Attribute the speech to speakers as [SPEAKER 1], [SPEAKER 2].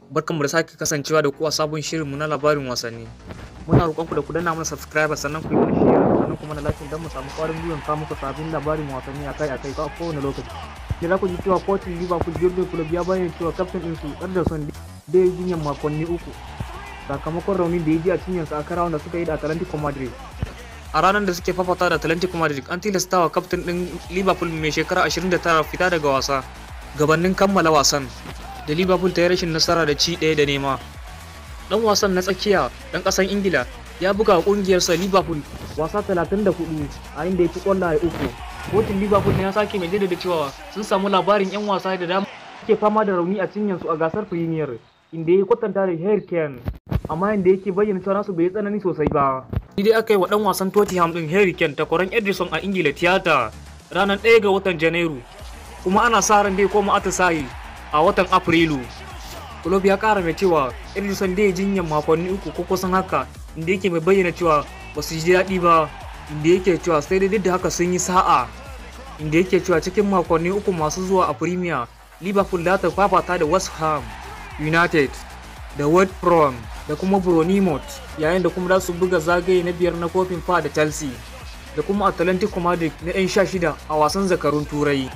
[SPEAKER 1] Barkanmu da sake kasancewa da ku a sabon shirinmu na labarin wasanni. Muna roƙonku da ku danna mana subscribe, sannan ku yi mana share, sannan kuma na like don mu samu ƙwarin gwiwan kawo muku sabbin labarin wasanni akai-akai a kowane lokaci. Da za ku ji cewa kocin Liverpool Jurgen Klopp ya bayyana cewa kaftin ɗinsu Ederson da ya jinyar makonni 3 sakamakon raunin da ya ji a cinyarsa a karawar da suka yi da Atlantico Madrid. A ranar da suke fafata da Atlantico Madrid, an tilastawa kaftin ɗin Liverpool mai shekara 29 fita daga wasa gabanin kammala wasan da Liverpool ta yi rashin nasara da ci 1-0. Dan wasan na tsakiya dan ƙasar Ingila ya buga wa ƙungiyarsa Liverpool wasa 34 a inda ya ci ƙwallaye 3. Kocin Liverpool ya sake mai jaddada cewa sun samu labarin 'yan wasa da dama ke fama da rauni a cinyarsu a gasar Premier, inda ya kwatanta da Harry Kane, amma inda yake bayyana cewa nasu bai yi tsanani sosai ba. Ni dai aka yi wa dan wasan Tottenham din Harry Kane, takwaran Ederson a Ingila, tiyata ranar 1 ga watan Janairu, kuma ana sa ran dai koma atisaye a watan Afrilu. Klopp ya kara mai cewa Ederson dai jinyar makonni 3 ko kusan haka, inda yake mai bayyana cewa ba su ji daɗi ba, inda yake cewa sai dai duk da haka sun yi sa'a, inda yake cewa cikin makonni 3 masu zuwa a Premier, Liverpool za ta fafata da West Ham United da West Brom da kuma Bournemouth, yayin da kuma za su buga zagaye na 5 na kofin fa da Chelsea da kuma Atlantico Madrid na 'yan 16 a wasan zakarun Turai.